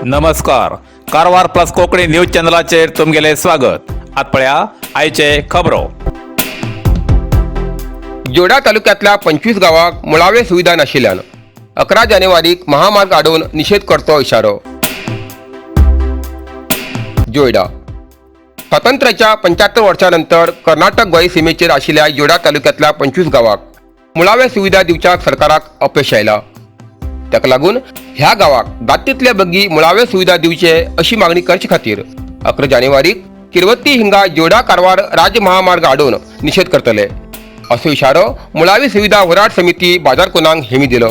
नमस्कार, Karwar plus Konkani news चॅनलाचेर तुमगेलें स्वागत. आत पळया आयचे खबरो. जोडा तालुक्यातल्या 25 गावाक मुळावे सुविधा नाशिल्ल्यान 11 जानेवारीक महामार्ग आडोवन निशेध करचो इशारो. जोयडा स्वातंत्र्याच्या 75 वर्षानंतर कर्नाटक गोंय सीमेचेर आशिल्ल्या जोडा तालुक्यातल्या 25 गावाक मुळाव्या सुविधा दिवच्याक सरकाराक अपेश आयला. ताका लागून ह्या गावाक दातीतल्या बग्गी मुळाव्यो सुविधा दिवचे अशी मागणी करचे खातीर 11 जानेवारीक किरवत्ती हिंगा जोडा कारवार राज्य महामार्ग आडोवन निशेध करतले असो इशारो मुळावी सुविधा होराट समिती बाजारकोनांक हेमी दिलो.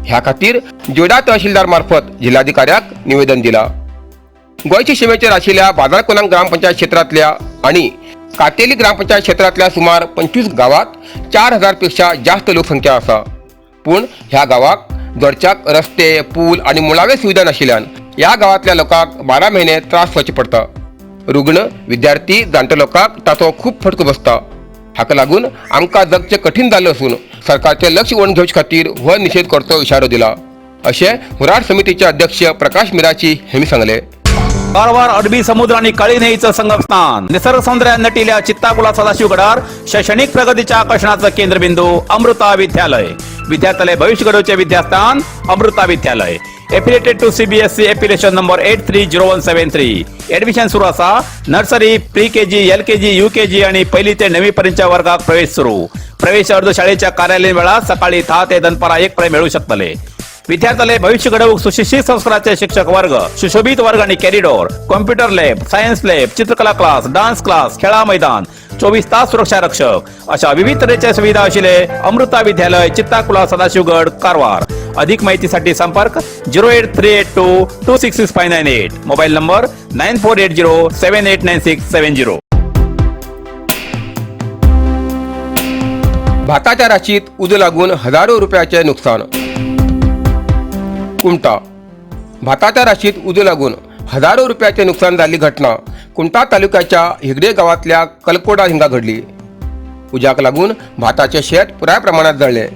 ह्या खातीर जोडा तहसीलदार मार्फत जिल्हाधिकाऱ्याक निवेदन दिला. गोंयचे शिमेचेर आशिल्ल्या बाजारकोनांक ग्रामपंचायत क्षेत्रांतल्या आणि कातेली ग्रामपंचायत क्षेत्रांतल्या सुमार 25 गावात 4000 पेक्षा जास्त लोकसंख्या आसा. पूण ह्या गावाक जोडच्याक रस्ते, पूल आणि मुळावे सुविधा नाशिल्ल्यान ह्या गावांतल्या लोकांक 12 महिने त्रास जावचे पडटा. रुग्ण, विद्यार्थी, जाणटे लोकांक ताचो खूब फटको बसता. हाका लागून आमकां जगचें कठीण जाल्लें आसून सरकारचें लक्ष ओडून घेवचे खातीर हो निशेध करचो इशारो दिला अशें हुराड समितीचे अध्यक्ष प्रकाश मिराची हेमी सांगलें. कारवार अरबी समुद्र आणि काळी न्हंयेचं संगमस्थान, निसर्ग सौंदर्यान नटिल्या चित्ताकुला सदाशिवगडार शैक्षणिक प्रगतीच्या आकर्षणाचं केंद्रबिंदू अमृता विद्यालय. विद्यार्थ्यालय भविष्य घडवचे विद्यास्थान Amrita Vidyalaya. Affiliated to CBSE, affiliation number 830173. Admission सुरू असा. Nursery, pre K G, L K G, U K G आणि पहिली ते नववी पर्यंतच्या वर्गात प्रवेश सुरू. प्रवेश अर्ज शाळेच्या कार्यालयीन वेळात सकाळी 10 ते दनपारा 1 पर्यंत मिळू शकतले. विद्यार्थ्याले भविष्य घडवूक सुशिक्षित संस्काराचे शिक्षक वर्ग, सुशोभित वर्ग आणि corridor, computer lab, science lab, चित्रकला क्लास, डान्स क्लास, खेळा मैदान, 24 तास सुरक्षा रक्षक अशा विविध तऱ्हेच्या सुविधा असलेले अमृता विद्यालय, चित्ताकुला, सदाशिवगड, कारवार. अधिक माहितीसाठी संपर्क 08382266598, mobile number 9480789670. भाताच्या राशीत उजो लागून हजारो रुपयाचे नुकसान. कुमटा भाताच्या राशीत उजो लागून हजारो रुपयाचे नुकसान जाल्ली घटना कुमटा तालुक्याच्या हिगडे गांवांतल्या कलकोडा हिंगा घडली. उज्याक लागून भाताचे शेत पुराय प्रमाणात जळ्ळे.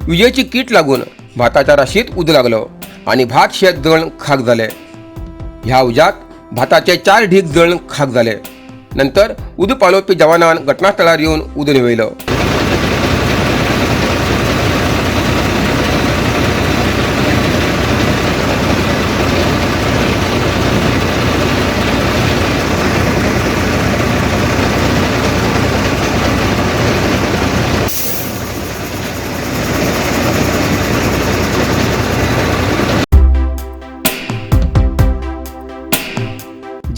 विजेची कीट लागून भाताच्या राशीत उजो लागलो आनी भात शेत जळून खाक जाले. ह्या उज्यात भाताचे 4 ढीग जळून खाक जाले. नंतर उजो पालोवपी जवानान घटनास्थळार येवन उजो न्हिवयलो.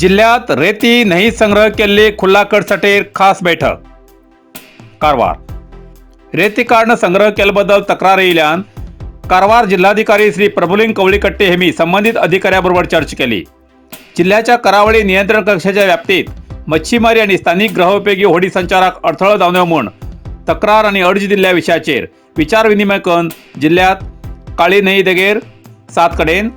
जिल्ह्यात रेती नाही संग्रह केल्ली खुल्ला कडसटेर खास बैठक. कारवार रेती काढणं संग्रह केल्याबद्दल तक्रार येयल्यान कारवार जिल्हाधिकारी श्री प्रभुलिंग कवळीकट्टे हेमी संबंधित अधिकाऱ्याबरोबर चर्चा केली. जिल्ह्याच्या करावळी नियंत्रण कक्षाच्या व्याप्तीत मच्छीमारी आणि स्थानिक ग्रहोपयोगी होडी संचाराक अडथळो जावं म्हूण तक्रार आणि अर्ज दिल्ल्या विशयाचेर विचार विनिमय करून जिल्ह्यात काळी न्हंय देगेर 7 कडेन,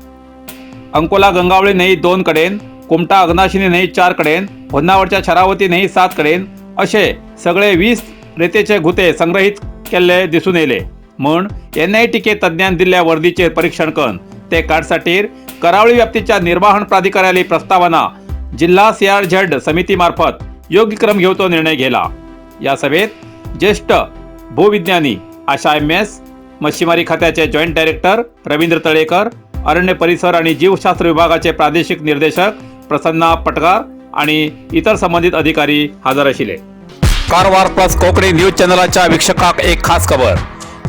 अंकोला गंगावळी न्हंय 2 कडेन, कुमटा अग्नाशिनी न्हंय 4 कडेन, होन्नावरच्या शरावती न्हंय 7 कडेन असे सगळे 20 रेतेचे घुते संग्रहित केल्ले दिसून येयले म्हूण एनआयटीके तज्ञान दिल्ल्या वर्दीचेर परीक्षण करून ते काडसाटीर करावळी व्याप्तीच्या निर्वाहण प्राधिकाऱ्याली प्रस्तावना जिल्हा सीआरझेड समितीमार्फत योग्य क्रम घेवचो निर्णय घेला. या सभेत ज्येष्ठ भूविज्ञानी आशा एम.एस., मच्छीमारी खात्याचे जॉईंट डायरेक्टर रवींद्र तळेकर, अरण्य परिसर आणि जीवशास्त्र विभागाचे प्रादेशिक निर्देशक प्रसन्ना पटगार आणि इतर संबंधित अधिकारी हजर आशिल्ले. कारवार प्लस कोकणी न्यूज चॅनलाच्या वीक्षकाक एक खास खबर.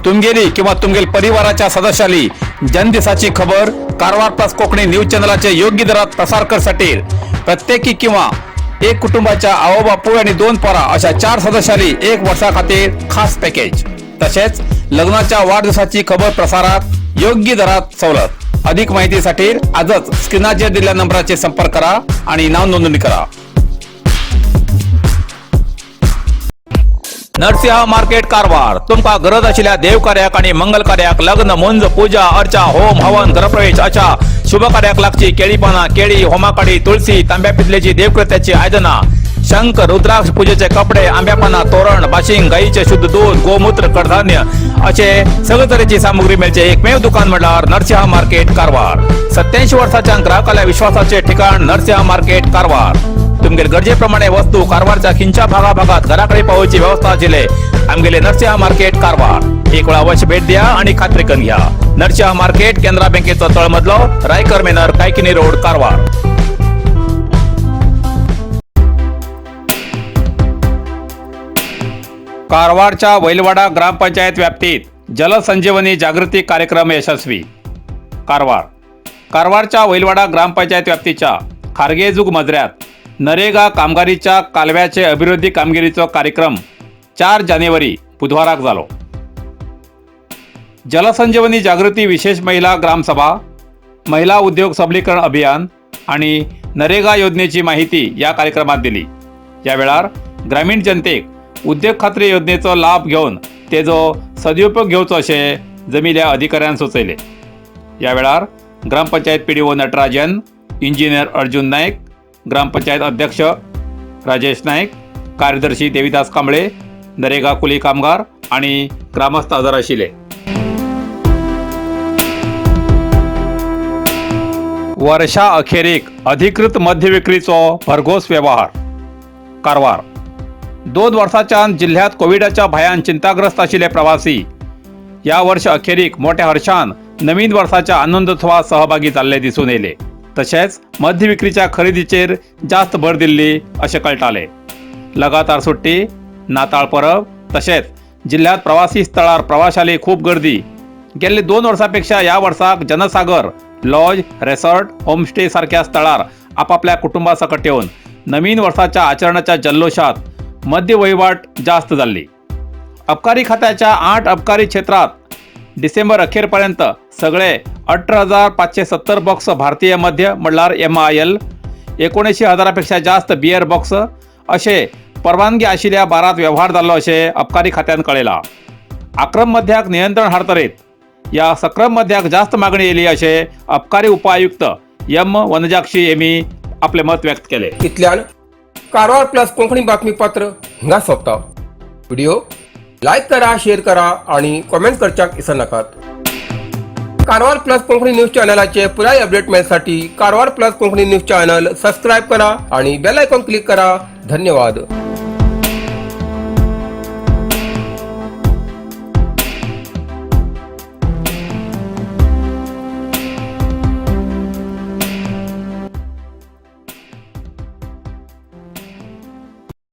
तुमगेली किंवा तुमगेल परिवाराच्या सदस्याली जन्मदिसाची खबर कारवार प्लस कोकणी न्यूज चॅनलाचे योग्य दरात प्रसार करसाठी प्रत्येकी किंवा एक कुटुंबाच्या आवो बापूय आणि 2 पोरा अशा 4 सदस्याली एक वर्षा खातीर खास पॅकेज, तसेच लग्नाच्या वाढदिवसाची खबर प्रसारात योग्य दरात सवलत. अधिक माहितीसाठी आजच स्क्रीनाचेर दिलेल्या नंबराचे संपर्क करा आणि नाव नोंदणी करा. नरसिंह मार्केट कारवार. तुमकां गरज आशिल्ल्या देव कार्याक आणि मंगल कार्याक, लग्न, मुंज, पूजा अर्चा, होम हवन, गृहप्रवेश अशा शुभ कार्याक लागची केळी पानां, केळी, होमाकाडी, तुळसी, तांब्या पितलेची देवकृत्याची आयदनां, शंख, रुद्राक्ष, पूजेचे कपडे, आंब्या पानां, तोरण, बाशिंग, गाईचे शुद्ध दूध, गोमूत्र, कडधान्य असे सगळे तरेची सामुग्री मेळचे एकमेव दुकान म्हणल्यार नरसिंह मार्केट कारवार. 87 वर्साच्या ग्राहकाल्या विश्वासाचे ठिकाण नरसिंह मार्केट कारवार. तुमगेले गरजेप्रमाणे वस्तू कारवारच्या खिंच्या भागाभागात घराकडे पावोवची व्यवस्था आशिल्ले आमगेले नरसिंह मार्केट कारवार. एक वेळा अवश्य भेट द्या आणि खात्री करून घ्या. नरसिंह मार्केट, केनरा बँकेचो तळमजलो, रायकर मेनर, कायकिनी रोड, कारवार. कारवारच्या वैलवाडा ग्रामपंचायत व्याप्तीत जलसंजीवनी जागृती कार्यक्रम यशस्वी. कारवार. कारवारच्या वैलवाडा ग्रामपंचायत व्याप्तीच्या खारगेजुग मजऱ्यात नरेगा कामगारीच्या कालव्याचे अभिवृद्धी कामगिरीचो कार्यक्रम 4 जानेवारी बुधवाराक जालो. जलसंजीवनी जागृती विशेष महिला ग्रामसभा, महिला उद्योग सबलीकरण अभियान आणि नरेगा योजनेची माहिती या कार्यक्रमात दिली. या वेळार ग्रामीण जनतेक उद्योग खात्री योजनेचो लाभ घेवन तेजो सदुपयोग घेवचो अशें जमिल्या अधिकाऱ्यान सुचयले. या वेळार ग्रामपंचायत पीडीओ नटराजन, इंजिनियर अर्जुन नाईक, ग्रामपंचायत अध्यक्ष राजेश नाईक, कार्यदर्शी देवीदास कांबळे, नरेगा कुली कामगार आणि ग्रामस्थ हजर आशिल्ले. वर्षा अखेरीक अधिकृत मद्य विक्रीचो भरघोस व्यवहार. कारवार. 2 वर्साच्यान जिल्ह्यात कोविडाच्या भयान चिंताग्रस्त आशिल्ले प्रवासी या वर्ष अखेरीक मोठ्या हर्षान नवीन वर्साच्या आनंदोत्सवात सहभागी जाल्ले दिसून येयले. तशेंच मद्य विक्रीच्या खरेदीचेर जास्त भर दिल्ली अशें कळटालें. लगातार सुट्टी, नाताळ परब तशेंच जिल्ह्यात प्रवासी स्थळार प्रवाशाली खूब गर्दी. गेल्ले 2 वर्सां पेक्षा ह्या वर्साक जनसागर लॉज, रेसॉर्ट, होमस्टे सारख्या स्थळार आपापल्या कुटुंबा सकट येवन नवीन वर्साच्या आचरणाच्या जल्लोशात मद्य वहिवाट जास्त जाल्ली. अबकारी खात्याच्या आठ अबकारी क्षेत्रात डिसेंबर अखेरपर्यंत सगळे 18,570 बॉक्स भारतीय मद्य म्हणल्यार एमआयएल, 79 हजारापेक्षा जास्त बियर बॉक्स असे परवानगी आशिल्ल्या बारात व्यवहार जाल्लो अशें अबकारी खात्यान कळयलां. आक्रम मद्याक नियंत्रण हाडतरीत या सक्रम मद्याक जास्त मागणी येयली अशें अबकारी उपायुक्त एम वनजाक्षी यांनी आपले मत व्यक्त केले. इतल्यान कारवार प्लस कोंकणी बातमीपत्र हिंगा सोंपता. व्हिडिओ लायक करा, शेअर करा आणि कमेंट करच्याक विसरनाकात. कारवार प्लस कोंकणी न्यूज चॅनलाचे पुराय अपडेट मेळसाठी Karwar plus Konkani news channel subscribe करा आणि बेल आयकॉन क्लिक करा. धन्यवाद.